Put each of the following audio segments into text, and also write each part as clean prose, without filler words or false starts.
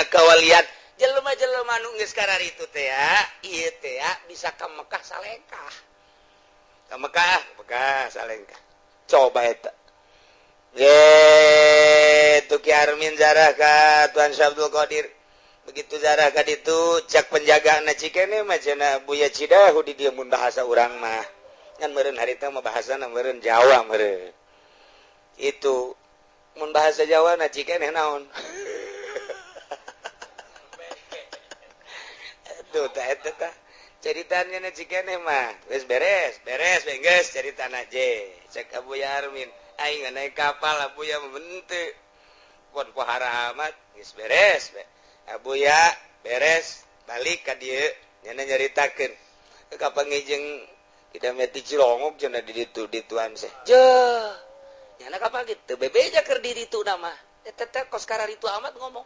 dunia kawalian jelema-jelema nu geus kararitu teh ya ieu teh ya bisa ka Mekah salengkah ka Mekah Mekah salengkah coba eta ye tu Ki Armin zarah ka Tuan Syekh Abdul Qadir begitu zarah ka ditu cak penjaga na cikene mah cenah Buya Cidahu di dieu mun bahasa urang mah kan meureun harita mah bahasana meureun Jawa meureun itu mun bahasa Jawa na cikene naon tuh tah eta tah ceritanya na cikene mah geus beres beres geus caritana je cek Abuya Armin aing naik kapal Abuya mah pon pohara amat geus beres Abuya beres balik ka dieu nya nyaritakeun kapanggih jeung kita meti Cilongok cenah di ditu dituan seh jeuh nyana kapan gitu bebeja keur di ditu nama eta teh kos kararitu amat ngomong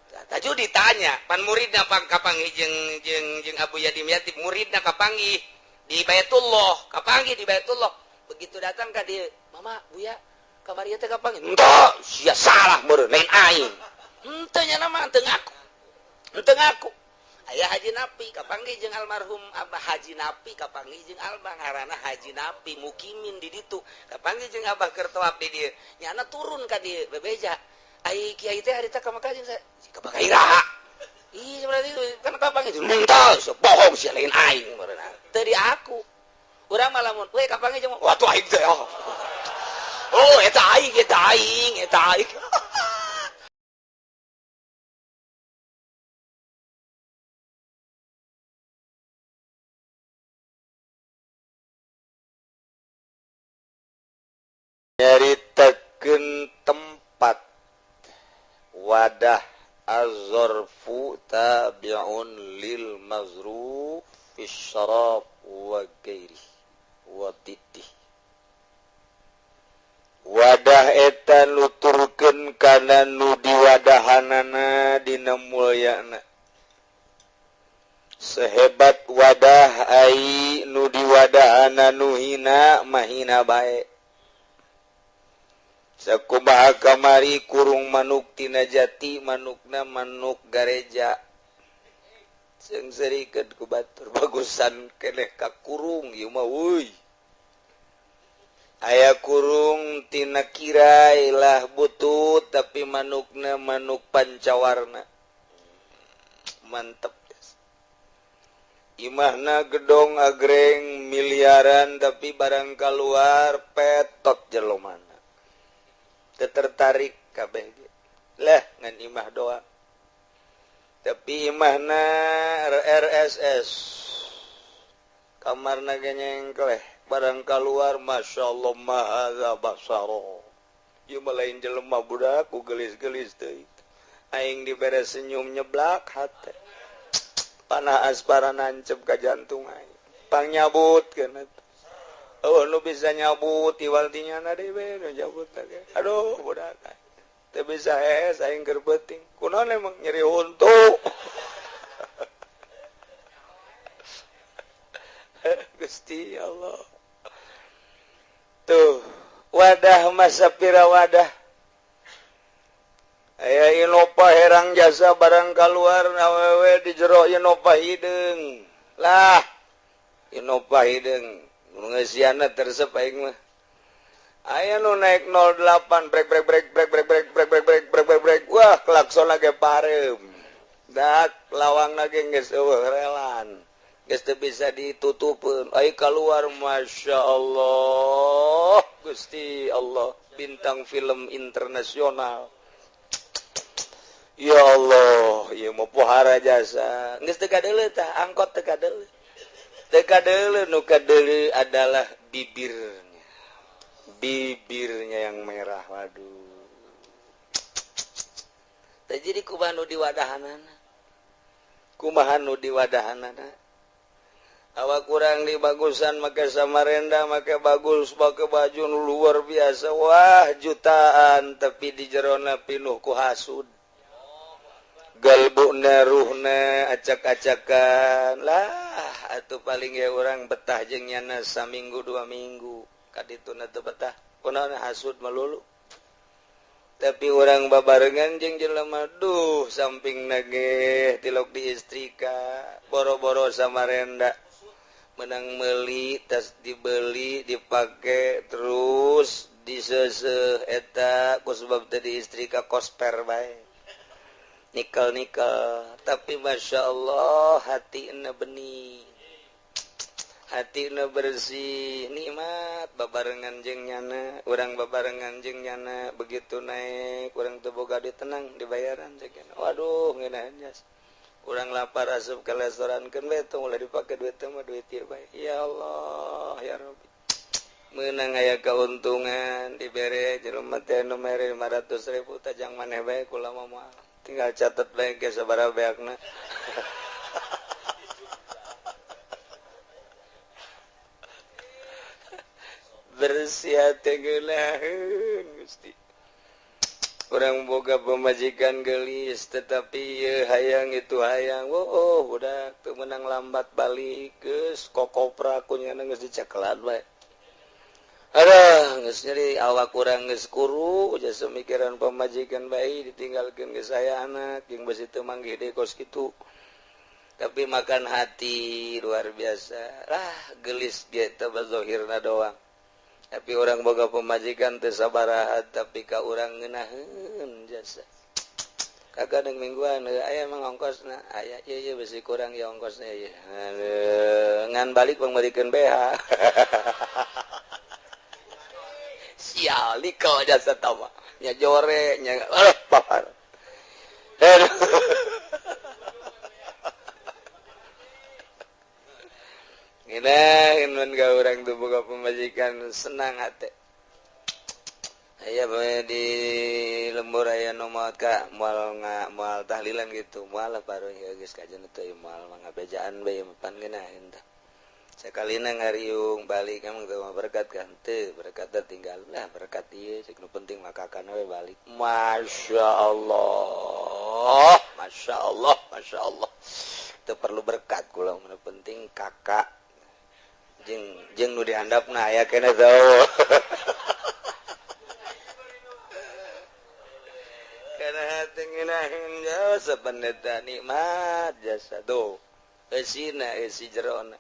taju ditanya pan muridna pang kapanggih jeung jeung jeung Abuya Dimyati muridna kapanggih di Baitullah kapanggih di Baitullah begitu datang ka dieu mama Buya kamari teh kapanggih henteu sia salah meureun lain aing henteu nya mah teu ngaku henteu ngaku aya Haji Napi kapanggih jeung almarhum Abah Haji Napi kapanggih jeung Abah ngaranna Haji Napi mukimin di ditu kapanggih jeung Abah keur tawaf di dieu nyana turun ka dieu bebeja ai kiai teh harita ka Mekah jeung ka Mekah iraha ih berarti kan kapanggih henteu bohong sia lain aing meureun teu di aku urang mah lamun we kapanggih jeung wah aing teh oh eta aing eta aing eta aing nyaritakeun tempat wadah az-zarfu tabi'un lil mazruf fi syarab wa ghairi wa titi wadah eta nuturkeun kana nu diwadahanana dina mulyana sehebat wadah ai nu diwadahana nu hina mahina bae sakumaha kamari kurung manuk tina jati manukna manuk gareja seungseurikeun ku batur bagusan keneh ka kurung ieu mah euy aya kurung tina kirai lah butut tapi manukna manuk pancawarna mantep imahna gedong agreng miliaran tapi barang keluar petot jelomana tertarik kabeh lah ngan imah doa tapi imahna RSS kamarna ge nyengkleh barang keluar Masya Allah mahaza basaro ieu mah lain jelema budak ku gelis-gelis teuing aing dibere senyum nyeblak hate panah aspara nancep ka jantung aing pangnyabut keun. Oh, nu bisa nyabut iwal tinya na dewe nu nyabut lagi. Aduh, budak. Teu bisa hees aing keur peuting. Kunaon emang nyeri huntu. Gusti Allah. Tuh, wadah masa pira wadah. Aya Innova herang jasa barang kaluar awewe di jero Innova hideung. Lah, Innova hideung. Ngesiana tersep aing mah. Aya nu naik 08 brek brek brek brek brek brek brek brek brek brek brek brek. Wah, klakson lagi pareum. Dak lawangna ge geus eueuh relan. Geus teu bisa ditutupeun. Ai keluar Masya Allah. Gusti Allah, bintang film internasional. Ya Allah, ieu mah pohara jasa. Geus teu kadeuleu tah, angkot teu kadeuleu. Teu kadeuleu nu kadeuleu adalah bibirnya. Bibirnya yang merah. Waduh. Teh jadi kumaha nu diwadahanana. Kumaha nu diwadahanana. Awak kurang dibagusan make samarenda, make bagus, make baju nu luar biasa. Wah, jutaan tapi di jerona pinuh ku hasud. Galbuna ruhna acak-acakan lah atuh paling ya orang betah jeung nyana saminggu dua minggu kadituna teu betah kunaon hasud melulu Tapi orang babarengan jeung jelema duh samping nage tilok di istrika boro-boro Samarenda menang meuli tas dibeli dipake terus diseseh eta ku sebab teh di istrika kosper bae nikel-nikel tapi Masya Allah hatina bening hatina bersih nikmat babarengan jeung nyana urang babarengan jeung nyana begitu naik urang teu boga duit tenang dibayaran ceuk waduh ngeunaheun jas urang lapar asup ke restoran keun we tong ulah dipake duit teh mah duit ieu bae ya Allah ya Rabbi meunang aya keuntungan dibere jelema teh nu mere 500.000 tajang maneh bae kula mah moal tinggal catet bae ge sabaraha beakna. Bersih hati geulaheun Gusti. Urang boga pemajikan gelis tetapi ye hayang itu hayang. Oh, budak teu meunang lambat balik geus kokopra ku nyana geus dicekelan bae. Aduh, geus nyeri awak urang geus kuru jasa mikiran pemajikan bae ditinggalkeun geus aya anak jeung besi teu manggih deui kos kitu. Tapi makan hati luar biasa. Lah gelis ge teh bazohirna doang. Tapi orang boga pemajikan teu sabaraha tapi ka urang ngeunaheun jasa. Kagak deung mingguan aya emang ongkosna aya ieu ieu besi kurang ya ongkosna ieu. Ngan balik pangmerikeun BH. Sial nikel jasa tama. Nya jore nya aduh papar. Aduh. Ngeunaheun ka urang teu boga pemajikan senang hate. Aya bae di lembur aya nu maot ka moal moal tahlilan gitu moal baru ieu geus kajian teu moal mah ngabejaan bae pan ngeunaheun tah. Sakalina ngariung balik emang teu mah berkat kan teu berkat teh tinggal lah berkat ieu cek nu penting mah kakana we balik. Masya Allah, Masya Allah, Masya Allah. Teu perlu berkat kula nu penting kakak jeung jeung nu dihandapna aya keneh teu. Kana hate ngeunaheun jasa pendeta nikmat jasa tuh eusina eusi jerona.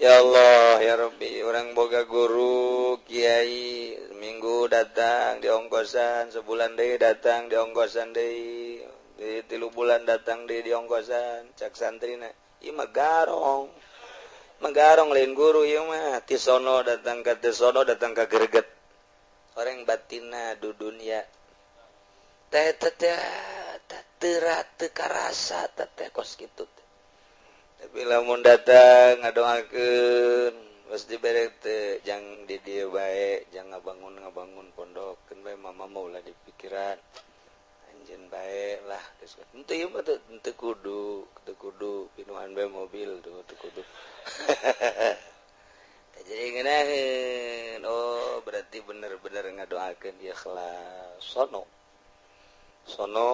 Ya Allah ya Rabbi urang boga guru kiai minggu datang diongkosan sebulan deui datang diongkosan deui di 3 bulan datang deui diongkosan cak santrina ieu mah garong menggarong lain guru ieu mah ti sono datang ka ti sono datang ka greget orang batina du dunya teh teh teu karasa teh kos kitu teh. Tapi lamun datang ngadoakeun geus dibere teh jang di dieu bae jang ngabangun-ngabangun pondok keun bae mama mah ulah dipikiran anjeun bae lah geus henteu ieu mah teu kudu pinuhan bae mobil tuh teu kudu. Jadi ngeunaheun oh berarti bener-bener ngadoakeun ikhlas sono sono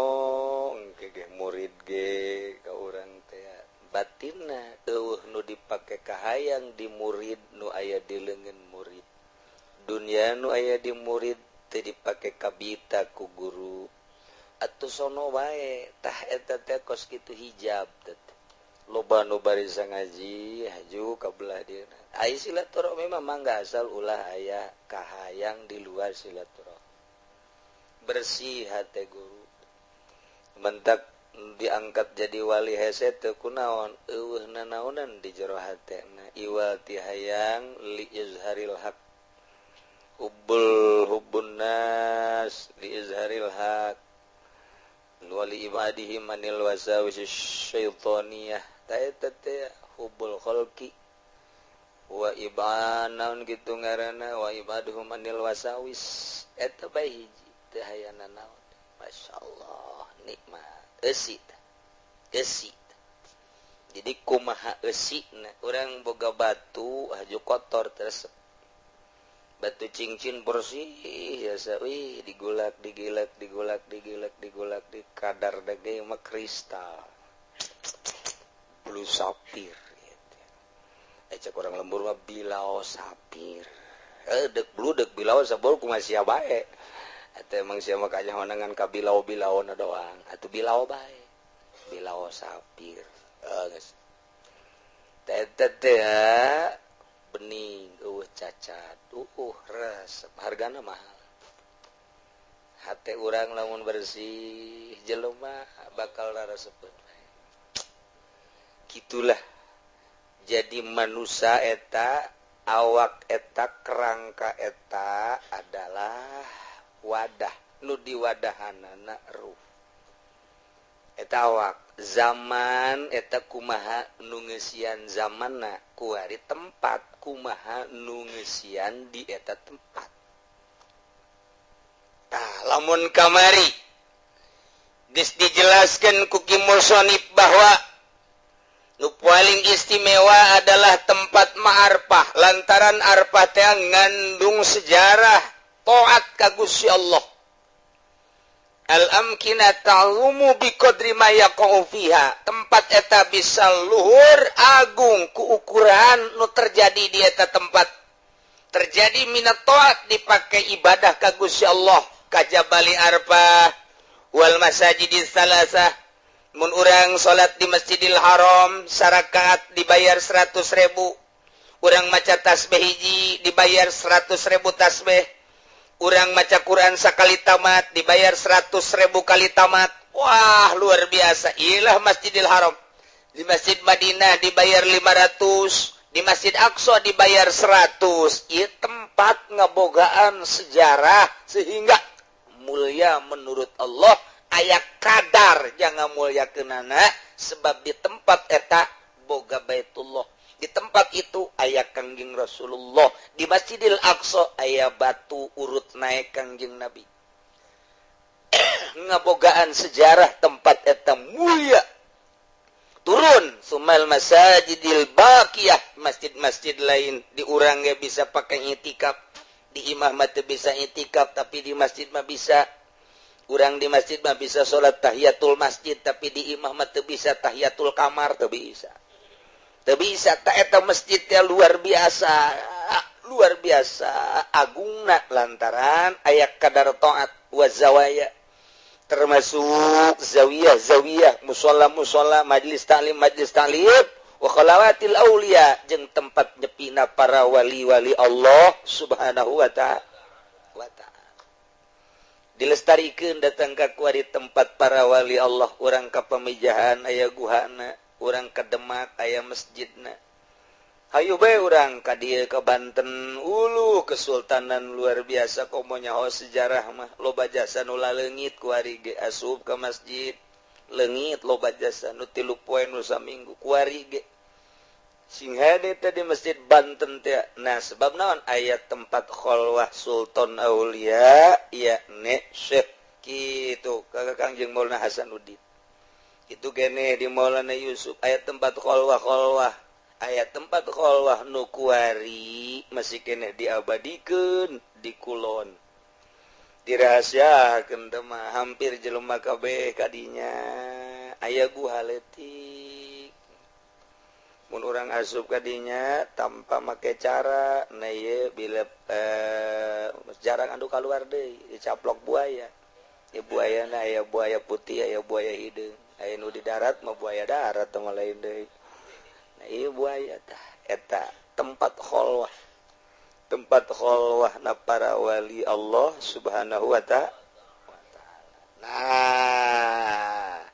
engke ge murid ge ka urang teh batinna eueuh nu dipake kahayang di murid nu aya di leungeun murid dunya nu aya di murid teu dipake kabita ku guru atuh sono wae tah eta teh kos kitu hijab teh loba nu barisa ngaji haju ka belah dieuna ai silaturahmi mah mangga asal ulah aya kahayang di luar silaturahmi bersih hate guru mentak diangkat jadi wali hese teu kunaon eueuh nanaonan di jero hatena iwal ti hayang li izharil haq hubbul hubbun nas li izharil haq wali ibadihi manil wasawis syaitoniyah ta eta teh hubbul khalqi wa ibanaun kitu ngaranna wa ibaduhum manil wasawis eta bae hiji teu hayang nanaon. Masyaallah nikmat eusi eusi. Jadi kumaha eusina urang boga batu haju kotor terus batu cincin bersih biasa wih digulak digilak digulak digilak digulak di kadar dage mah kristal blue sapphire gitu. Cek orang lembur mah bilau sapir dek blue dek bilau sapir kumaha sia bae. Atau emang sia mah kanyahoan ka bilau-bilauna doang. Atuh bilau bae. Bilau sapir. Geus. Teh teh bening, eueuh cacat, resep, hargana mahal. Hate urang lamun bersih, jelema bakal rarasepeun. Gitulah. Jadi manusia eta, awak eta, kerangka eta adalah wadah nu diwadahanana ruh. Eta awak zaman eta kumaha nu ngeusian zamanna, kuari tempat kumaha nu ngeusian di eta tempat. Tah, lamun kamari geus dijelaskeun ku Ki Musonif bahwa nu paling istimewa adalah tempat ma'arfah, lantaran arfah teh ngandung sejarah taat ka Gusti Allah. Al-amkina ta'lumu biqadri ma yaqa'u fiha. Tempat eta bisa luhur agung ku ukuran nu terjadi di eta tempat. Terjadi minat taat dipakai ibadah ka Gusti Allah, ka Jabali Arfah wal masajidis salasah. Mun urang salat di Masjidil Haram sarakaat dibayar 100.000, urang maca tasbih hiji dibayar 100.000 tasbih, urang maca Quran sakali tamat dibayar 100.000 kali tamat. Wah, luar biasa. Ilah Masjidil Haram. Di Masjid Madinah dibayar 500, di Masjid Aqsa dibayar 100. Ieu tempat ngebogaan sejarah sehingga mulia menurut Allah. Aya kadar jangan mulia kenana, sebab di tempat eta boga Baitullah, di tempat itu aya Kangjeng Rasulullah, di Masjidil Aqsa aya batu urut naik Kangjeng Nabi. Ngabogaan sejarah tempat eta mulia. Turun sumal masajidil baqiyah, masjid-masjid lain di urang ge bisa pakai itikaf, di imah mah teu bisa itikaf, tapi di masjid mah bisa. Urang di masjid mah bisa salat tahiyatul masjid, tapi di imah mah teu bisa tahiyatul kamar, teu bisa. Teu bisa. Ta eta masjid teh luar biasa, luar biasa agungna lantaran aya kadar taat wa zawaya, termasuk zawiyah zawiyah, musola musola, majlis taklim majlis taklim, wa khalawatil aulia, jeung tempat nyepina para wali-wali Allah Subhanahu wa ta'ala. Dilestarikan datang ka kuari tempat para wali Allah. Urang ka Pamijahan aya guhana, urang ka Demak aya masjidna. Hayu bae urang ka dieu ka Banten, ulu kesultanan luar biasa, komo nyaho sejarah mah loba jasa nu laleungit. Kuari ge asup ka masjid leungit, loba jasa nu 3 poe, nu saminggu, kuari ge sing hade teh di Masjid Banten teh. Nah, sebab naon? Aya tempat kholwah Sultan Aulia, yakni Syekh kitu ka Kangjeng Maulana Hasanuddin itu kene di Maulana Yusuf aya tempat kholwah kholwah, aya tempat kholwah nu kuari masih keneh diabadikeun di kulon, dirahasiakeun teh mah hampir jelema kabeh kadinya. Aya guha leutik, mun urang asup kadinya tanpa make cara. Nah, ieu bila jarang anu keluar deui, dicaplok buaya. Ya, buaya na aya buaya putih, aya buaya hideung, aya nu di darat mah buaya darat mah lain deui. Nah, ieu buaya tah eta tempat kholwah, tempat kholwah na para wali Allah Subhanahu wa ta'ala. Nah,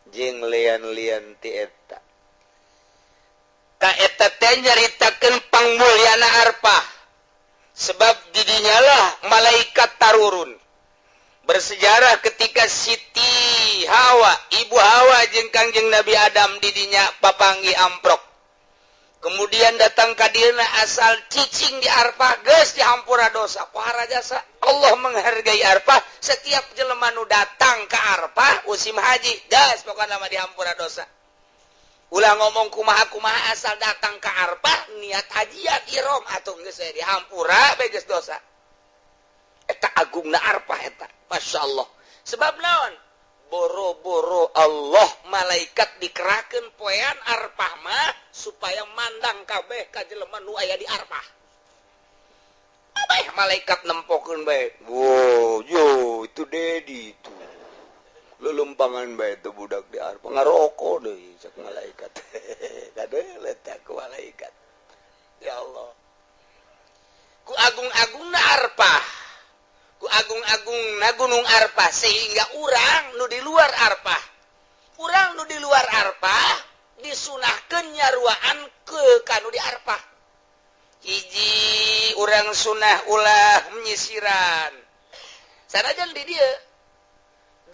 jeung lian-lian ti eta. Ka eta teh nyaritakeun pangmulyana Arfah, sebab didinyalah malaikat tarurun. Bersejarah ketika Siti Hawa, Ibu Hawa jeung Kangjeng Nabi Adam didinya papanggi amprok, kemudian datang ka dieuna, asal cicing di Arfah geus dihampura dosa. Pohara jasa Allah menghargai Arfah. Setiap jelema nu datang ke Arfah musim haji geus pokona mah dihampura dosa. Ulah ngomong kumaha kumaha, asal datang ke Arfah niat hajian ihram atuh geus dihampura bae geus dosa. Eta agungna Arfah eta, Masya Allah. Sebab naon? Boro-boro Allah, malaikat dikerakeun poean Arfah mah supaya mandang kabeh ka jelema nu aya di Arfah. Bae malaikat nempokeun bae. Wow, yo itu Dedi itu. Lelempangan bae itu budak di Arfah ngarokok deui cek malaikat. Kadeuleu teh ku malaikat. Ya Allah. Ku agung-agungna Arfah. Ku agung-agungna Gunung Arfah sehingga urang nu di luar Arfah. Urang nu di luar Arfah disunahkeun nyaruaan ke kanu di Arfah. Hiji urang sunah ulah menyisiran. Sanajan di dieu.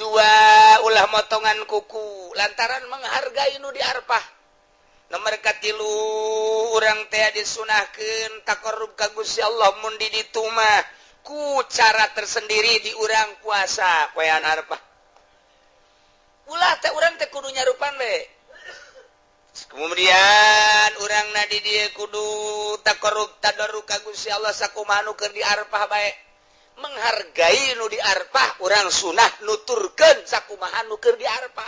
Dua ulah motongan kuku lantaran menghargai nu di Arfah. Nomor katilu urang teh disunahkeun taqarrub ka Gusti Allah mun di ditu mah ku cara tersendiri di urang puasa poean Arfah. Ulah teh urang teh kudu nyarupan we. Kemudian urang na di dieu kudu taqarrub tadarru ka Gusti Allah sakumaha nu keur di Arfah bae. Menghargai nu di Arfah urang sunah nuturkeun sakumaha nu keur di Arfah.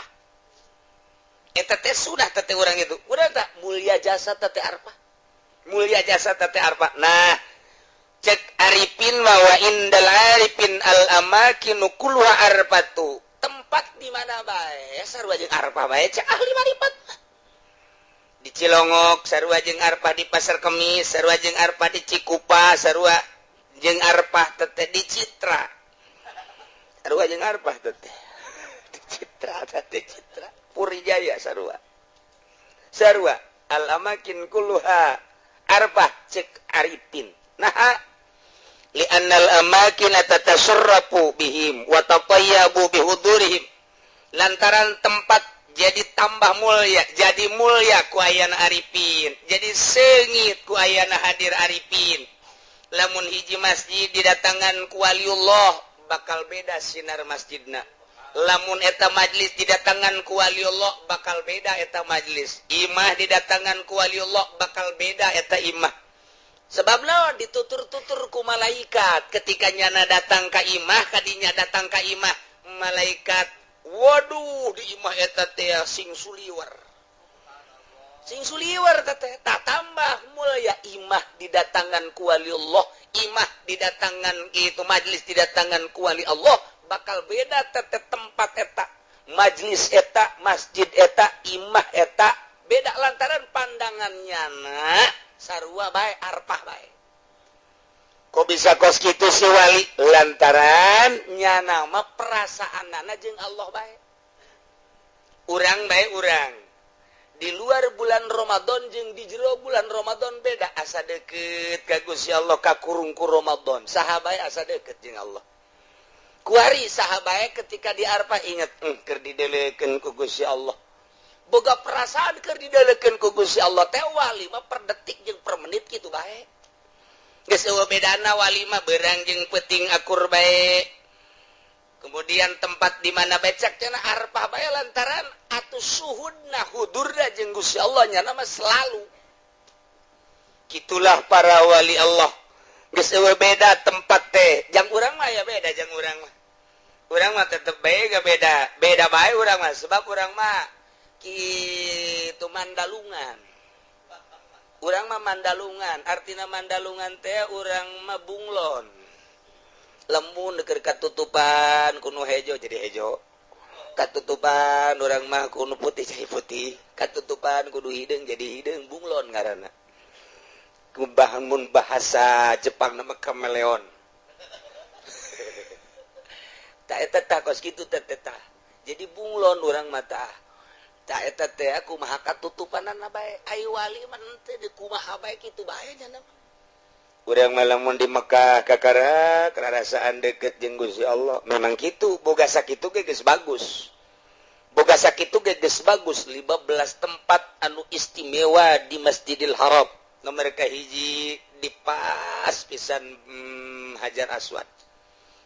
Eta teh sunah teh urang itu. Urang tak mulia jasa teh Arfah. Mulia jasa teh Arfah. Nah, cek arifin wa indal arifin al amakinu kulluha arfatu. Tempat di mana bae sarua jeung Arfah bae cek ahli marifat. Di Cilongok sarua jeung Arfah, di Pasar Kemis sarua jeung Arfah, di Cikupa sarua jeung Arfah teteh, di Citra sarua jeung Arfah teteh, di Citra teteh, Citra Puri Jaya sarua sarua al amakin kulluha Arfah cek arifin. Nah, li'annal amakin tatasarrafu bihim wa tatayyabu bihudurihim, lantaran tempat jadi tambah mulia, jadi mulia ku ayana arifin, jadi sengit ku ayana hadir arifin. Lamun hiji masjid didatangan ku waliullah bakal beda sinar masjidna. Lamun eta majlis didatangan ku waliullah bakal beda eta majlis. Imah didatangan ku waliullah bakal beda eta imah. Sebab naon ditutur-tutur ku malaikat ketika nyana datang ka imah, kadinya datang ka imah malaikat, waduh di imah eta teh sing suliwer. Sing suliwer teh tak tambah mulia imah didatangan ku waliullah, imah didatangan itu majlis didatangan ku wali Allah bakal beda teh tempat eta, majlis eta, masjid eta, imah eta beda lantaran pandangan nyana sarua bae Arfah bae. Kok bisa kos kitu si wali? Lantaran nyana mah perasaanana jeung Allah bae. Urang bae urang. Di luar bulan Ramadan jeung di jero bulan Ramadan beda, asa deukeut ka Gusti Allah kakurung ku Ramadan. Saha bae asa deukeut jeung Allah. Kuari saha bae ketika di Arfah inget keur didelekeun ku Gusti Allah. Boga perasaan keur didelekeun ku Gusti Allah teh wali mah per detik jeung per menit kitu bae. Geus eueuh bedana wali mah beurang jeung peuting akur bae. Kemudian tempat di mana becak cenah Arfah bae lantaran atuh suhudna hudurna jeung Gusti Allah nyana mah selalu. Kitulah para wali Allah. Geus eueuh beda tempat teh. Jang urang mah ya beda jang urang mah. Urang mah tetep bae gak beda. Beda bae urang mah sebab urang mah kitu mandalungan. Urang mah mandalungan, artina mandalungan teh urang mah bunglon. Lembun keur katutupan kuno hejo jadi hejo. Katutupan urang mah kuno putih jadi putih. Katutupan kudu hideung jadi hideung, bunglon ngaranna. Mun bahasa Jepang nama kameleon. Tak eta tah kos kitu teh tah. Jadi bunglon urang mah tah. Tak eta teh kumaha katutupanana bae. Ai wali mah henteu di kumaha bae kitu bae nya mah. Urang mah lamun di Mekah kakara karasaan deukeut jeung Gusti Allah. Memang kitu, boga sakitu ge geus bagus. Boga sakitu ge geus bagus 15 tempat anu istimewa di Masjidil Haram. Nomor kahiji di pas pisan Hajar Aswad.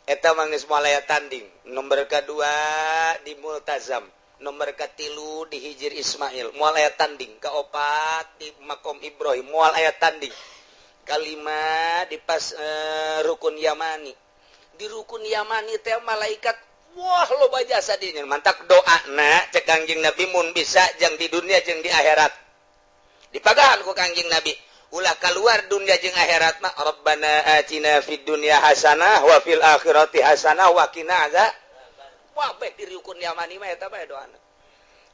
Eta mah geus moal aya tanding. Nomor kadua di Multazam. Nomor katilu di Hijir Ismail moal aya tanding. Kaopat di Makom Ibrahim moal aya tanding. Kalima di pas Rukun Yamani. Di Rukun Yamani teh malaikat wah loba jasa dinya. Mantak doana cek Kangjeng Nabi mun bisa jang di dunia jeung di akhirat. Dipagahan ku Kangjeng Nabi. Ulah keluar dunia jeung akhirat mah Rabbana atina fid dunya hasanah wa fil akhirati hasanah wa qina azab. Wah bae di rukun yamani mah eta bae doana.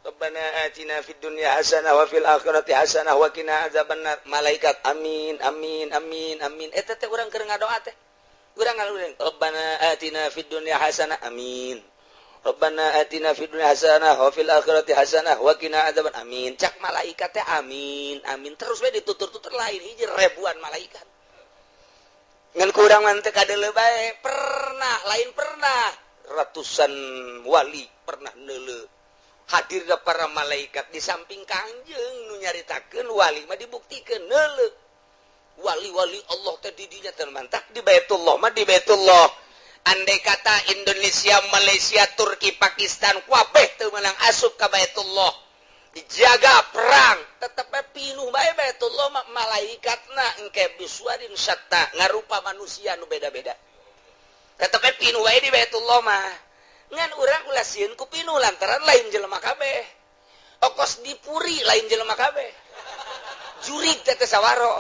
Rabbana atina fid dunya hasanah wa fil akhirati hasanah wa qina azabannar. Malaikat amin amin amin amin. Eta teh urang keur ngadoa teh. Urang ngaluring Rabbana atina fid dunya hasanah amin. Rabbana atina fid dunya hasanah wa fil akhirati hasanah wa qina adzaban amin. Cak malaikat teh amin amin terus we ditutur-tutur lain hiji ribuan malaikat. Ngan kurang mah teu kadeuleu bae, pernah lain pernah ratusan wali pernah neuleu. Hadirna para malaikat di samping Kangjeng nu nyaritakeun wali mah dibuktikeun neuleu. Wali-wali Allah teh di dinya teh mantak di Baitullah mah di Baitullah. Andai kata Indonesia, Malaysia, Turki, Pakistan kabeh teu meunang asup ka Baitullah. Dijaga perang, tetep bae pinuh bae Baitullah mah malaikatna engke bisuarin syatta ngarupa manusia nu beda-beda. Tetep bae pinuh bae di Baitullah mah. Ngan urang ulah sieun ku pinuh lantaran lain jelema kabeh. Okos dipuri lain jelema kabeh. Jurig teh teh sawaro.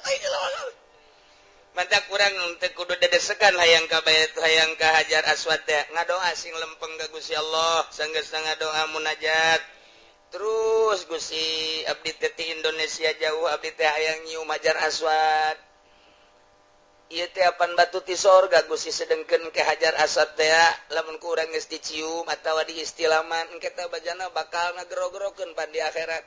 Lain jelema kabeh. Mantap kurang teu kudu dedesekan hayang ka bait hayang ka Hajar Aswad teh ngadoa sing lempeng ka Gusti Allah sanggeus ngadoa munajat terus Gusti abdi teh ti Indonesia jauh abdi teh hayang nyium Hajar Aswad ieu teh apan batu ti sorga Gusti sedengkeun ke Hajar Aswad teh lamun ku urang geus dicium atawa diistilaman engke teh bajana bakal ngagero-gerokeun pan di akhirat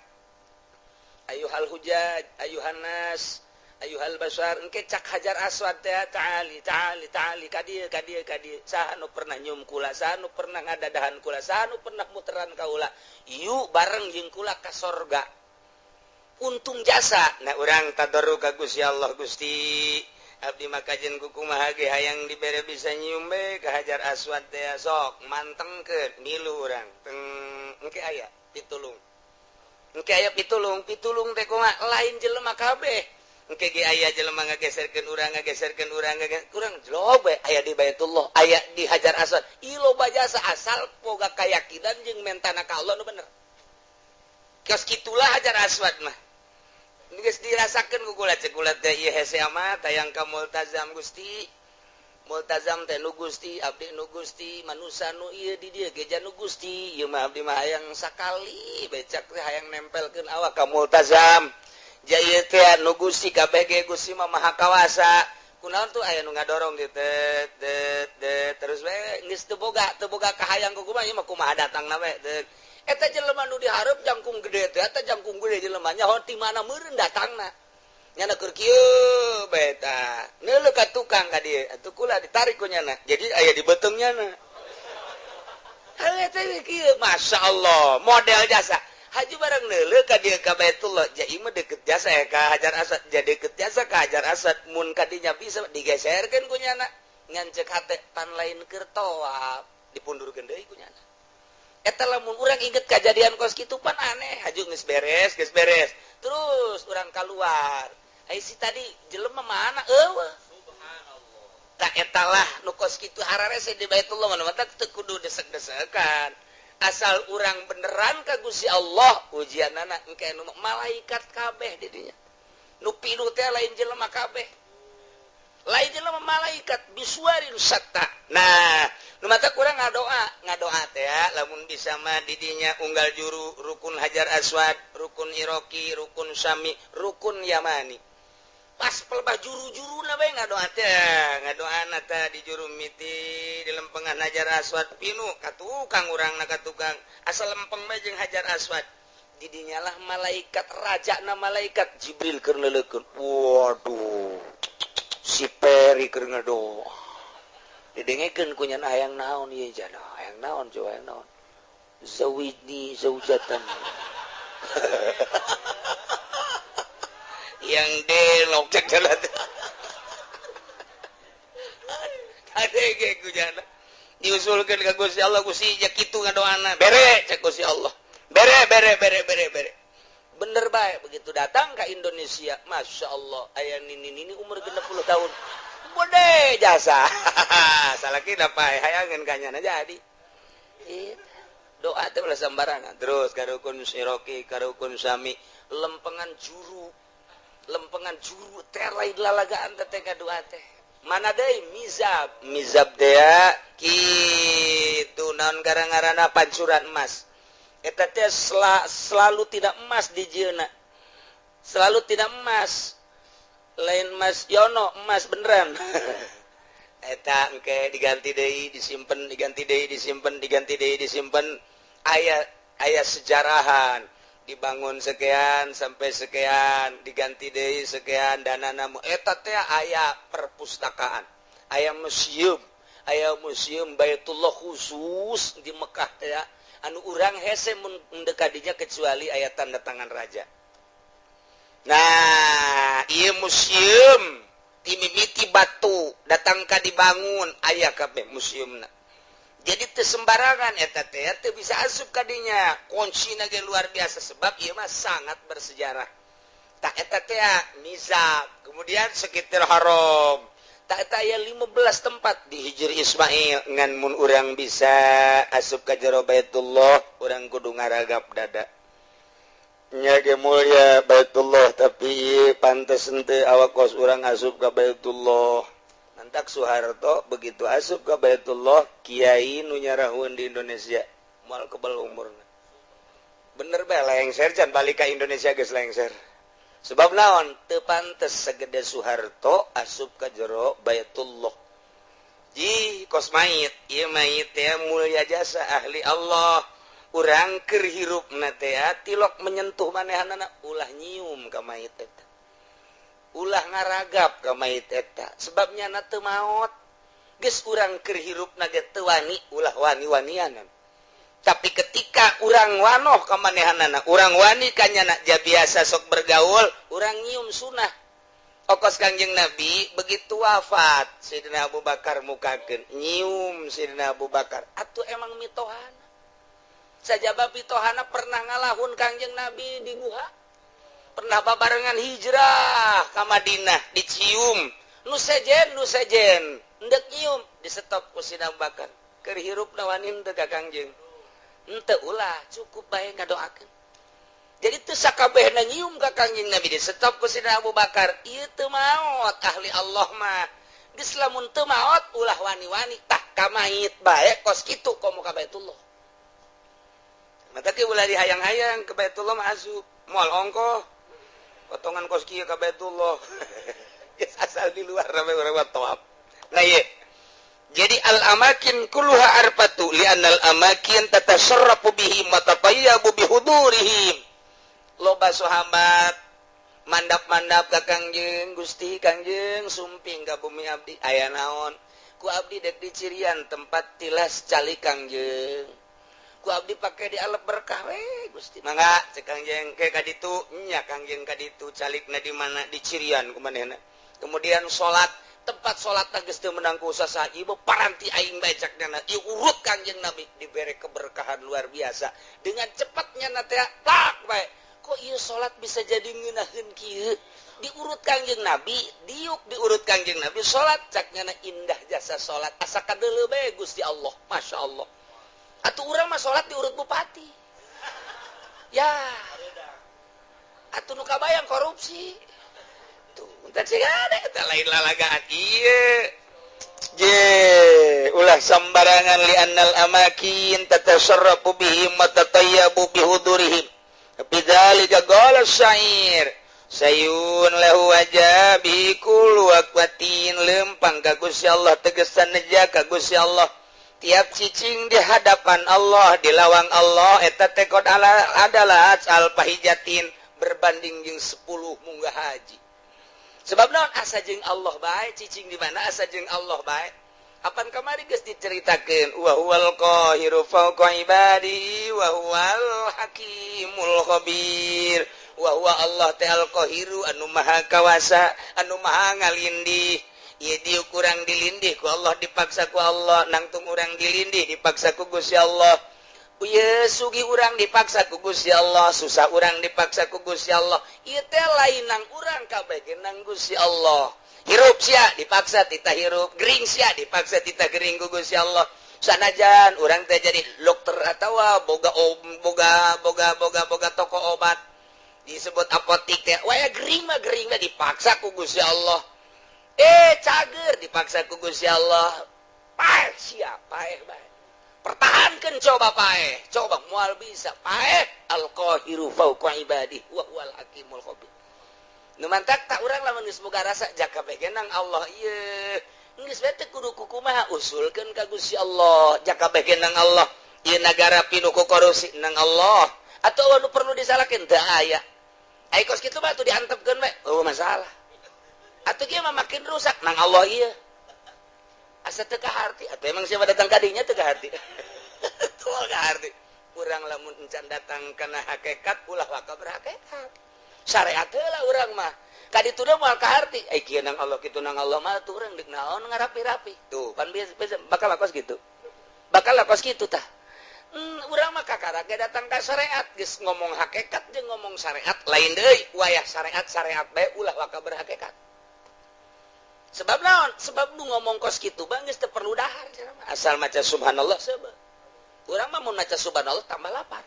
ayuhal hujaj ayuhan nas ayuhal basar engke cak Hajar Aswad teh ta'ali ta'ali ta'ali ka dieu ka dieu ka dieu saha nu pernah nyium kula saha nu pernah ngadadahan kula saha nu pernah muteran kaula yuk bareng jeung kula ka sorga untung jasa nah urang tadarru ka Gusti Allah Gusti abdi mah kajen ku kumaha ge hayang dibere bisa nyium be ka Hajar Aswad teh sok mantengkeun milu urang teng engke aya pitulung engke aya pitulung pitulung teh kumaha lain jelema kabeh engke ge aya jelema ngageserkeun urang ngageserkeun urang urang jlob we aya di Baitullah aya di Hajar Aswad ieu loba jasa asal boga kayakinan jeung mentana ka Allah nu bener kios kitulah Hajar Aswad mah geus dirasakeun ku kula ceuk kula teh ieu hese amat hayang ka multazam Gusti multazam teh nu Gusti abdi nu Gusti manusa nu ieu di dieu ge nu Gusti ieu mah abdi mah hayang sakali becak teh hayang nempelkeun awak ka multazam jaya teh nu Gusti kabeh ge Gusti mah maha kawasa kunaon tuh aya nu ngadorong di tet tet tet terus we geus teu boga kahayang ku kumaha ieu mah kumaha datangna we eta jelema nu dihareup jangkung gede teh eta jangkung gede jelema nyaho ti mana meureun datangna nyana keur kieu bae tah neuleuh ka tukang ka dieu atuh kula ditarik ku nyana jadi aya di beuteung nyana heuh teh kieu masyaallah model jasa haji barang neuleuh ka dieu ka Baitullah ja ieu mah deket jasa ya ka Hajar Aswad ja deket jasa ka Hajar Aswad mun ka dinya bisa digeserkeun ku nyana ngan ceuk hate pan lain keur tawaf dipundurkeun deui ku nyana eta lamun urang inget kajadian kos kitu pan aneh haju geus beres terus urang kaluar ai si tadi jelema mana eueuh subhanallah ta eta lah nu kos kitu hararese di Baitullah mah teu kudu desek-desekan asal urang beneran ka Gusti Allah ujianana engke nu malaikat kabeh di dinya nu pinuh teh lain jelema kabeh lain jelema malaikat bisuarin satta nah nu mata kurang ngadoa teh lamun bisa mah di dinya unggal juru rukun Hajar Aswad rukun Iraki rukun Syami rukun Yamani pas pelbah juru-juruna bae ngadoa teh ngadoana teh di juru miti di lempengan Hajar Aswad pinuh ka tukang urangna ka tukang asal lempeng bae jeung Hajar Aswad di dinya lah malaikat rajana malaikat Jibril keur neuleukeun waduh si Peri keur ngadoa didengekeun ku nyana hayang naon ieu jana hayang naon coba hayang naon zawidni zaujatan yang delok cek jalan ada ge ku jana diusulkeun ka Gusti Allah Gusti ja kitu ngadoana bere cek Gusti Allah bere bere bere bere bere bener bae begitu datang ke Indonesia Masya Allah aya nini-nini umur 60 tahun gede jasa salah kita pae hayangan kanyana jadi doa teh ulah sembarangan terus ka rukun Iroki ka rukun Syami lempengan juru Lempengan juru teh lain lalagaan teh doa teh. Mana deui mizab, mizab teh kitu naon gara-garana pancuran emas. Eta teh selalu tidak emas di jieuna. Selalu tidak emas. Lain Mas Yono, emas beneran. Eta engke diganti deui, disimpen, diganti deui, disimpen, diganti deui, disimpen. Aya aya sejarahan. Dibangun sekian sampai sekian, diganti deui sekian dana namu. Eta teh aya perpustakaan, aya museum, aya museum Baitullah khusus di Mekah teh anu urang hese mun mendekatinya kecuali aya tanda tangan raja. Nah, ieu museum timimiti batu datang ka dibangun aya kabeh museumna. Jadi teu sembarangan eta teh, teu bisa asup ka dinya. Kuncina ge luar biasa sebab ieu mah sangat bersejarah. Tak eta teh mizab, kemudian sekitar haram. Tak eta aya 15 tempat di Hijr Ismail ngan mun urang bisa asup ka jero Baitullah, urang kudu ngaragap dada. Nya ge mulia Baitullah tapi pantes henteu awak kos urang asup ka Baitullah. Mantak Soeharto begitu asup ka Baitullah, kiai nu nyarahun di Indonesia moal kebel umurna. Bener bae lengser can balik ka Indonesia geus lengser. Sebab naon? Teu pantes segede Soeharto asup ka jero Baitullah. Ji kos mayit, ieu mayit teh mulia jasa ahli Allah. Urang keur hirupna teh tilok menyentuh manehanana ulah nyium ka mayit eta. Ulah ngaragap ka mayit eta. Sebabnya na teu maot. Geus urang keur hirupna ge teu wani, ulah wani-wanianan. Tapi ketika urang wanoh ka manehanana, urang wani ka nyana ja biasa sok bergaul, urang nyium sunah. Okos Kangjeng Nabi begitu wafat Sayyidina Abu Bakar mukakeun nyium Sayyidina Abu Bakar. Atuh emang mitohana. Sajaba mitohana pernah ngalahun Kangjeng Nabi di guha. Pernah babarengan hijrah ka Madinah dicium. Nu sejen endek nyium disetop ku Sayyidina Abu Bakar. Keur hirupna wani henteu ka Kangjeng. Henteu ulah cukup bae ngadoakeun. Jadi teu sakabehna nyium ka Kangjeng Nabi disetop ku Sayyidina Abu Bakar. Ieu teu maot ahli Allah mah. Geus lamun teu maot ulah wani-wani tah ka mayit bae kos kitu komo ka Baitullah. Mata ke ulah dihayang-hayang ke Baitullah mah asup moal ongkoh. Potongan kos kieu ka Baitullah. Geus asal di luar rame urang mah tawaf. Nah ieu. Jadi al-amakin kulluha arfatu li'annal amakin tatasarrafu bihi matatayyabu bihudurihim. Loba sahabat mandap-mandap ka Kangjeng, Gusti Kangjeng sumping ka bumi abdi aya naon? Ku abdi dek dicirian tempat tilas calik Kangjeng. Ku abdi pake di alep berkah we Gusti. Mangga cek Kangjeng ke ka ditu nya Kangjeng ka ditu calikna di mana dicirian ku manehna. Kemudian salat tempat salat geus teu meunang ku saha ieu paranti aing bae cak nyana ieu urut Kangjeng Nabi dibere keberkahan luar biasa dengan cepatnya na teh plak bae. Kok ieu salat bisa jadi ngeunaheun kieu diurut Kangjeng Nabi diuk diurut Kangjeng Nabi salat cak nyana indah jasa salat asa kadeuleu bae Gusti Allah Masya Allah. Atuh urang mah salat diurut bupati ya atuh nu kabayang korupsi tuh teh cing ada eta lain lalagaan ieu je ulah sembarangan li'annal amakin tatasarrafu bihim wa tatayyabu bihudurihim. Bidzalika qala syair sayun lahu wajabi kullu waqtin lempang ka Gusti Allah tegesan neja ka Gusti Allah tiap cicing di hadapan Allah di lawang Allah eta teh kod adalah al pahijatin berbanding jeung 10 munggah haji. Sebab naon asa jeung Allah bae cicing di mana asa jeung Allah bae. Apan kamari geus diceritakeun wa huwal qahiru fawqa ibadi wa huwal hakimul khabir wa huwa Allah teh al qahiru anu maha kawasa anu maha ngalindih. Ieu dieu kurang dilindih ku Allah dipaksa ku Allah nangtung urang dilindih dipaksa ku Gusti Allah. Ieu sugi urang dipaksa ku Gusti Allah susah urang dipaksa ku Gusti Allah. Ieu teh lain nang urang kabeh ge nang Gusti Allah. Hirup sia dipaksa tita hirup, gering sia dipaksa tita gering ku Gusti Allah. Sanajan urang teh jadi dokter atawa boga boga boga boga boga toko obat. Disebut apotik teh waya gering mah gering mah dipaksa ku Gusti Allah. Cager dipaksa ku Gusti Allah. Paeh sia paeh bae. Pertahankan coba paeh, coba moal bisa paeh. Al-qahiru fawqa ibadihi wa huwal hakimul khabir. Nu mantak tak urang lamun geus boga rasa jaka bae nang Allah ieu. Geus bae teh kudu kumaha usulkeun ka Gusti Allah, jaka bae nang Allah. Ieu nagara pinuh ku korupsi nang Allah. Atau anu perlu disalahkeun teu aya. Ai kos kitu mah atuh diantepkeun bae, oh masalah. Atuh kieu mah makin rusak nang Allah ieu. Asa teu kaharti, atuh emang siapa datang ka dinya teu kaharti. Tuh kaharti. Urang lamun encan datang kana hakikat ulah waka berhakikat. Syariat heula urang mah. Ka ditu moal kaharti. Ai kieu nang Allah kitu nang Allah mah atuh urang deuk naon ngarapi-rapi. Tuh, pan biasa bakal kos kitu. Bakal kos kitu tah. Urang mah kakara ge datang ka syariat geus ngomong hakikat jeung ngomong syariat lain deui. Wayah syariat bae ulah waka berhakikat. Sebab naon? Sebab nu ngomong kos kitu bang geus teu perlu dahar asal maca subhanallah sebab. Urang mah mun maca subhanallah tambah lapar.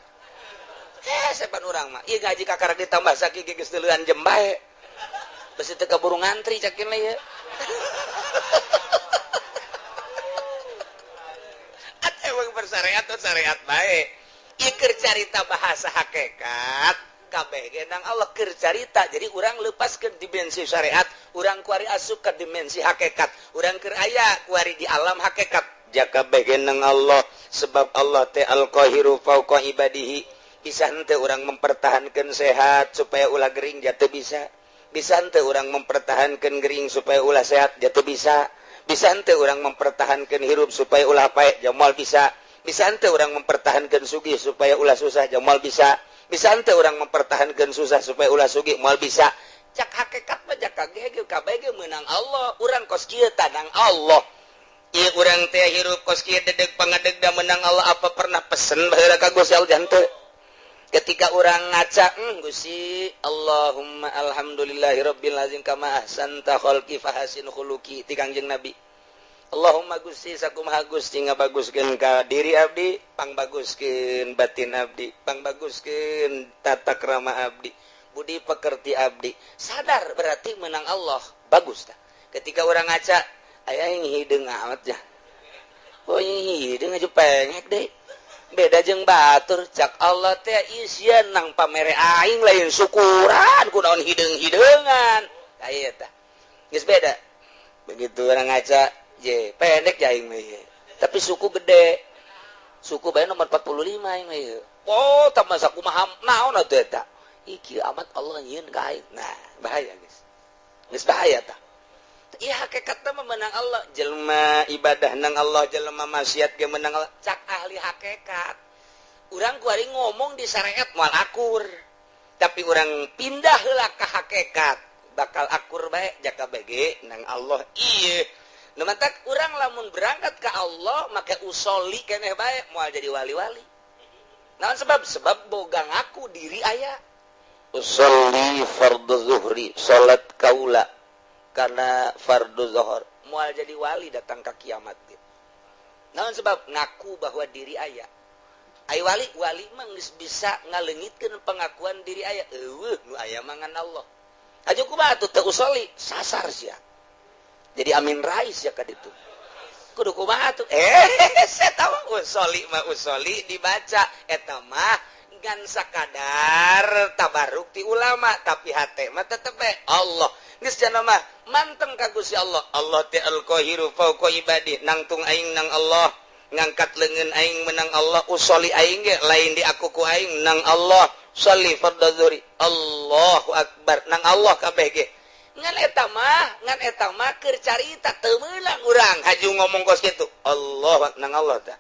Sepan urang mah ieu ngaji kakara ditambah sakieu geus deuleuan jem bae. Besi teu kaburu ngantri cakin ieu. Emang bersyariat tuh syariat bae. Ieu keur carita bahasa hakikat kabeh ge nang Allah keur carita. Jadi urang lepas ke dimensi syariat, urang kuari asup ke dimensi hakikat, urang keur aya kuari di alam hakikat. Jaka kabeh ge nang Allah sebab Allah teh al-qahiru fauqa ibadihi. Bisa henteu urang mempertahankan sehat supaya ulah gering jatuh bisa. Bisa henteu urang mempertahankan gering supaya ulah sehat jatuh bisa. Bisa henteu urang mempertahankan hirup supaya ulah paeh jamal bisa. Bisa henteu urang mempertahankan sugih supaya ulah susah jamal bisa. Bisa henteu urang mempertahankan susah supaya ulah sugih moal bisa. Cak hakikat mah jaka ge kabeh ge meunang Allah. Urang kos kieu tanang Allah. Ieu urang teh hirup kos kieu dedeg pangadeg da meunang Allah. Apa pernah pesen baheula ka Gusti Allah henteu? Ketika urang ngaca, Gusti Allahumma alhamdulillahirabbil azim kama ahsanta khalqi fahasin khuluqi ti Kangjeng Nabi. Allahumma Gusti sakumaha Gusti ngabaguskeun ka diri abdi, pangbaguskeun batin abdi, pangbaguskeun tata krama abdi, budi pekerti abdi. Sadar berarti menang Allah, bagus tah. Ketika urang ngaca, aya yang hideung amat ya. Oh hideung aja pengek deui. Beda jeung batur cak Allah teh isieun nang pamere aing lain syukuran kunaon hideung-hideungan. Aya tah. Geus beda. Begitu urang ngaca, je pendek aing mah ieu. Tapi suku gede. Suku bae nomor 45 aing mah ieu. Oh, tambah sakumaha naon atuh eta? Ih, amat Allah nyieun ka aing. Nah, bahaya geus. Geus bahaya tah. Ieu hakikatna mah menang Allah, jelema ibadah nang Allah, jelema maksiat ge menang Allah. Cak ahli hakikat. Urang kuari ngomong di syariat moal akur. Tapi urang pindah heula ka hakikat, bakal akur bae jaka bege nang Allah ieu. Nu mantak urang lamun berangkat ka Allah make usoli keneh bae moal jadi wali-wali. Naon sebab? Sebab boga ngaku diri aya. Usolli fardhu zuhri, salat kaula karena fardu zuhur moal jadi wali datang ke kiamat gitu. Naon sebab? Ngaku bahwa diri aya. Ai wali, wali mah geus bisa ngaleungitkeun pengakuan diri aya. Eueuh nu aya mah ngan Allah. Aju kumaha atuh teu usoli, sasar sia. Jadi Amin Rais ya ka ditu. Kudu kumaha atuh? Saya mah usoli mah usoli dibaca eta mah ngan sakadar tabaruk ti ulama tapi hate mah tetep bae Allah. Geus cenah mah manteng ka Gusti Allah. Allah teh al-qahiru fauqa ibadi, nangtung aing nang Allah, ngangkat leungeun aing menang Allah, usoli aing ge lain di aku ku aing nang Allah, sholli fardhu zuhri. Allahu akbar nang Allah kabeh ge. Ngan eta mah keur carita teu meunang urang haju ngomong kos kitu. Allah nang Allah tah.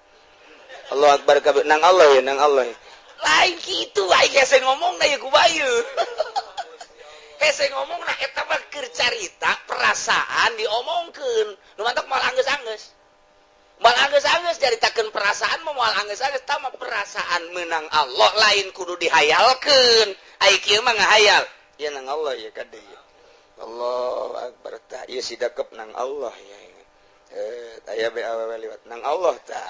Allah akbar kabeh nang Allah ya nang Allah. Lain kitu aing hese ngomongna ye ku bayu. Hese ngomongna eta mah keur carita perasaan diomongkeun. Nu mantak moal anggeus-anggeus. Moal anggeus-anggeus caritakeun perasaan mah moal anggeus-anggeus tah mah perasaan meunang Allah lain kudu dihayalkeun. Ai kieu mah ngahayal. Ieu nang Allah ya kade. Allah akbar tah ieu si dakep nang Allah ya. Aya be awewe liwat nang Allah tah.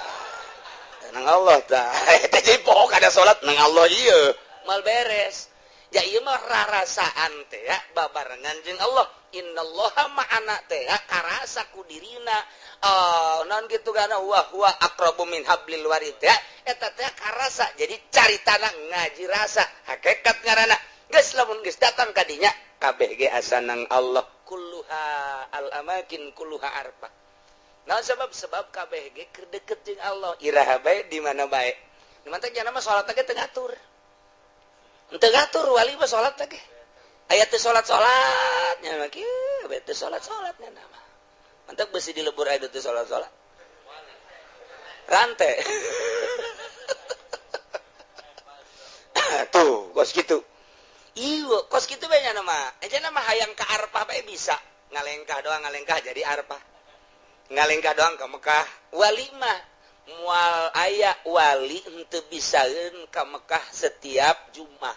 Nang Allah tah. Eta jadi pokok ada salat nang Allah ieu. Mal beres. Ja ieu mah rarasaan teh ya babarengan jeung Allah. Innallaha ma'ana teh ya karasa ku dirina. Oh, naon kitu kana wa huwa aqrabu min hablil warid ya. Eta teh karasa. Jadi caritana ngaji rasa hakikat ngaranna. Geus lamun geus datang ka dinya kabeh ge asa nang Allah. Kulluha al amakin kulluha arfa. Naon sebab kabeh ge keur deket jeung Allah. Iraha bae di mana bae. Di mana teh mah salat ge teu ngatur. Teu ngatur wali mah salat teh ge. Aya teu salat-salat nya mah kieu bae teu salat-salat nya mah. Mantak besi dilebur aya teu salat-salat. Rante. Tuh, kos kitu. Ieu kos kitu bae nya mah. Aja mah hayang ka Arfah bae bisa. Ngalengkah doang ngalengkah jadi Arfah. Ngalengkah doang ke Mekah. Wali mah mual aya wali henteu bisaeun ka Mekah setiap Jumat.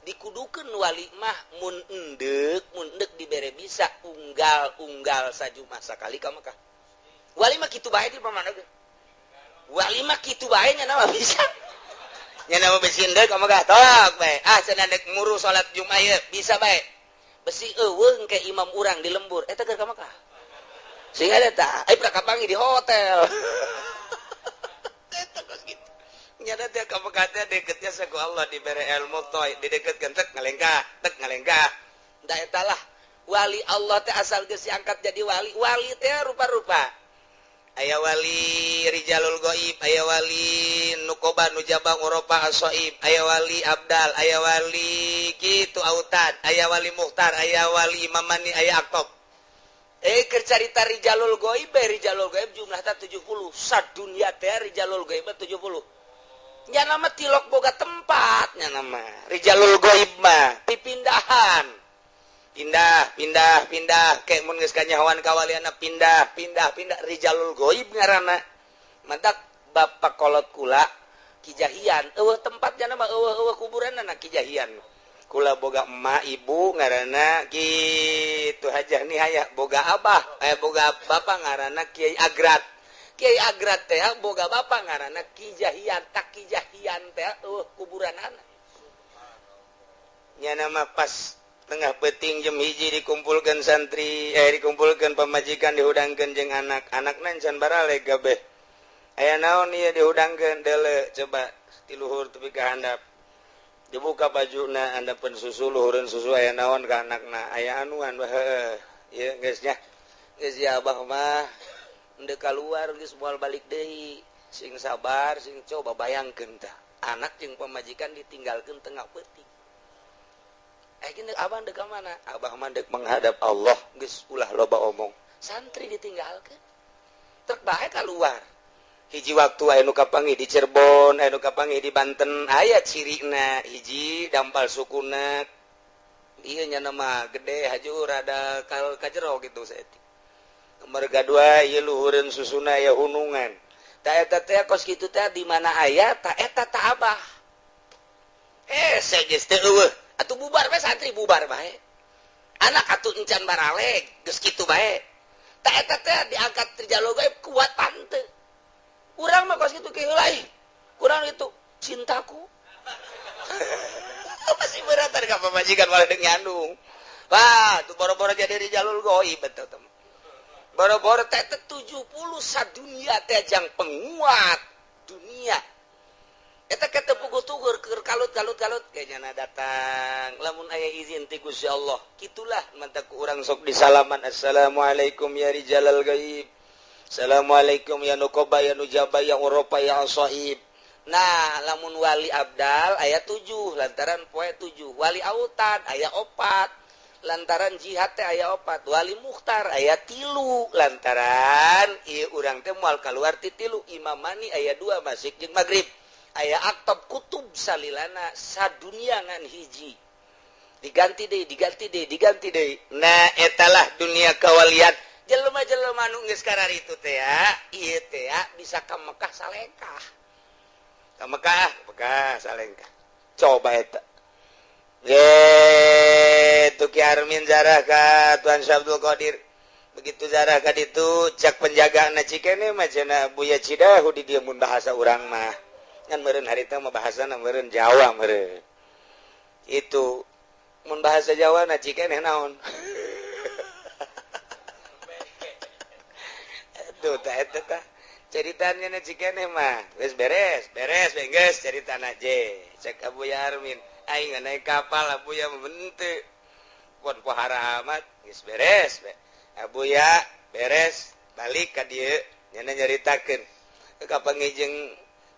Dikudukeun wali mah mun endek dibere bisa unggal-unggal sajumat sakali ka Mekah. Wali mah kitu bae di pamana ge. Wali mah kitu bae nya mah bisa. Nya mah besi endek ka Mekah tok bae. Ah cenah dek muru salat Jumat ieu bisa bae. Besi eueung ke imam urang di lembur eta keur ka Mekah. Sehingga eta ai prakapangi di hotel. Eta kos kitu. Nyada teh ka Mekah teh deketnya saku Allah dibere ilmu toy dideketkeun tek ngalengkah. Da eta lah wali Allah teh asal geus diangkat jadi wali. Wali teh rupa-rupa. Aya wali rijalul gaib, aya wali nukoba nujaba ngoropa asoib, aya wali abdal, aya wali kitu autad, aya wali muhtar, aya wali imamani, aya aktob. Keur carita rijalul gaib, rijalul gaib jumlahna 70. Sadunya teh rijalul gaib 70. Nya nama tilok boga tempat nya nama rijalul gaib mah pipindahan. Pindah kayak mun geus kanyahoan kawaliana pindah rijalul gaib ngaranna. Mantak bapak kolot kula Kijahian eueuh tempatnya mah eueuh kuburanna Kijahian. Kula boga emak ibu ngaranna kitu hajah nih aya boga abah boga bapak ngaranna Kiai Agrat. Kiai Agrat teh boga bapak ngaranna Kijahian, tak Kijahian teh eueuh kuburanana. Nya nama pas tengah peting jam hiji dikumpulkan santri dikumpulkan pamajikan dihudangkeun jeung anak-anakna can baraleg kabeh. Aya naon ieu dihudangkeun deuleu coba ti luhur tepi ka handap. Dibuka bajuna handapeun susu luhureun susu aya naon ka anakna aya anuan heuh ieu geus nya. Geus ya abah mah endeu kaluar geus moal balik deui. Sing sabar sing coba bayangkeun tah anak jeung pamajikan ditinggalkeun tengah peuting. Gini, abah dek mana? Abah mah dek menghadap Allah, geus ulah loba omong. Santri ditinggalkeun. Trek bae kaluar. Hiji waktu aya nu kapanggih di Cirebon, aya nu kapanggih di Banten, aya cirina hiji dampal sukuna. Ieu nya mah gede haju rada kajero gitu saeutik. Merga dua ieu luhureun susuna aya hunungan. Ta eta teh kos kitu teh di mana aya ta eta ta abah. Geus teu eueuh. Atuh bubar bae santri bubar bae. Anak atuh encan baraleg geus kitu bae. Ta eta teh diangkat rijalul gaib kuat tante. Urang mah kos kitu kieu lain. Kurang itu cintaku. Masih berat ka pamajikan malah deung nyandung. Wah, tuh boro-boro jadi rijalul gaib betul teman. Boro-boro teh 70 sadunia teh jang penguat dunia. Eta kata puguh tugur keur kalut-kalut kayaknya datang lamun aya izin ti Gusti Allah kitulah mantak urang sok disalaman assalamualaikum ya rijalal gaib, assalamualaikum ya nukoba ya nujaba ya uropa ya asaib. Nah lamun wali abdal aya 7 lantaran poe 7, wali autad aya 4 lantaran jihad teh aya 4, wali mukhtar aya 3 lantaran ieu urang teh moal kaluar ti 3, imamani aya 2 masik jeung magrib. Aya aktob kutub salilana sadunia ngan hiji diganti deui. Nah etalah dunia kawalian jelema-jelema nu geus kararitu teh ya ieu teh ya bisa ka Mekah salengkah, ka Mekah salengkah. Coba eta ye tu Ki Armin zarah ka Tuan Syekh Abdul Qadir. Begitu zarah ka ditu cak penjagaana cikene mah cenah Buya Cidahu di dieu mun bahasa urang mah. Ngan meureun harita mah bahasana meureun Jawa meureun. Itu mun bahasa Jawa na cikeneh naon. Aduh tah eta tah. Ceritanya na cikeneh mah geus beres, beres we geus caritana je. Cek Abu Yarmin, aing naik kapal Abu ya henteu. Pon pohara amat geus beres we. Abu ya beres balik ka dieu nya nyaritakeun. Kapanggih jeung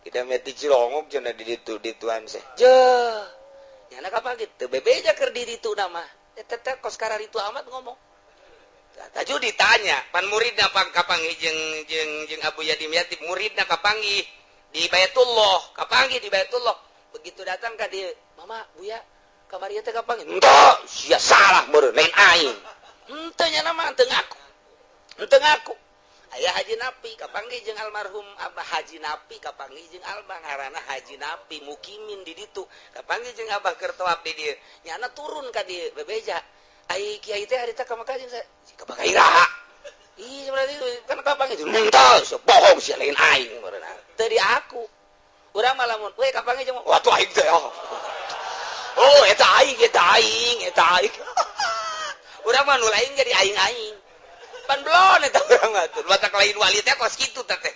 kita meti Cilongok cenah di ditu dituan seh. Jeuh. Nyana kapanggih teu bebeja keur di ditu nama. Eta teh kos kararitu amat ngomong. Taju ditanya, pan muridna pang kapanggih jeung jeung jeung Abu Yadim Yatib muridna kapanggih di Baitullah, kapanggih di Baitullah. Begitu datang ka dieu, "Mama, Buya, kamari teh kapanggih?" "Henteu, sia salah meureun lain aing." Henteu nya mah teu ngaku. Henteu ngaku. Aya Haji Napi kapanggih jeung almarhum Abah Haji Napi kapanggih jeung Abah ngaranna Haji Napi mukimin di ditu. Kapanggih jeung Abah keur tawaf di dieu. Nyana turun ka dieu bebeja. Ai kiai teh harita ka Mekah jeung ka Mekah iraha. Ih berarti kan kapanggih jeung henteu, so bohong sia lain aing meureun. Teu di aku. Urang mah lamun we kapanggih jeung wah tuh aing teh. Oh eta aing, eta aing, eta aing. Urang mah nu lain jadi aing-aing. Pan belon eta urang mah tuh. Batak lain wali teh kos kitu teh teh.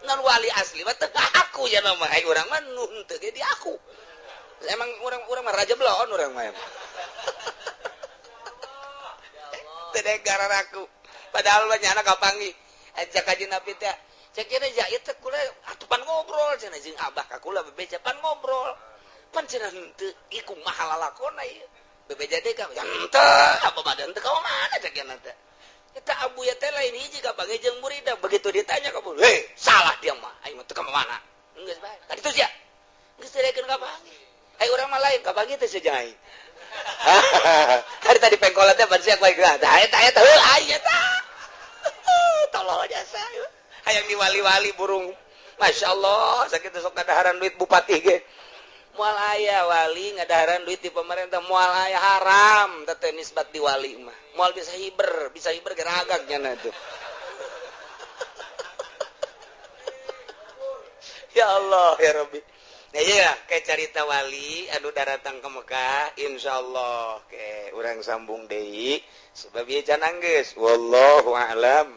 Non wali asli mah teu ngaku ya mah. Ai urang mah nu henteu ge di aku. Emang urang mah raja belon urang mah. Teu gara aku. Padahal mah nyana kapanggih. Ajak kaji Nabi teh. Cek ieu ja ieu teh kula atuh pan ngobrol cenah jeung abah ka kula bebeja pan ngobrol. Pan cenah henteu ieu kumaha lalakonna ieu. Bebeja deui ka henteu apa badan teu ka mana cek ieu teh. Eta Abu ya teh lain hiji kapanggih jeung muridna. Begitu ditanya ka heh salah dia mah aing mah teu ka mana. Geus bae. Ka ditu sia. Geus teu daekeun kapanggih. Ai urang mah lain kapanggih teh sia jeung aing. Hari tadi pengkolan teh ban sia ku aing. Tah eta eta heuh aing eta. Tolol jasa. Hayang diwali-wali burung. Masya Allah, sakitu sok ngadaharan duit bupati ge. Moal aya wali ngadaharan duit di pemerintah, moal aya haram teh nisbat di wali mah. Moal bisa hiber geragak nya tuh. Ya Allah ya Rabbi. Nah iya kayak carita wali anu daratang ke Mekah insyaallah ke urang sambung deui sebab ieu can anggeus wallahu a'lam.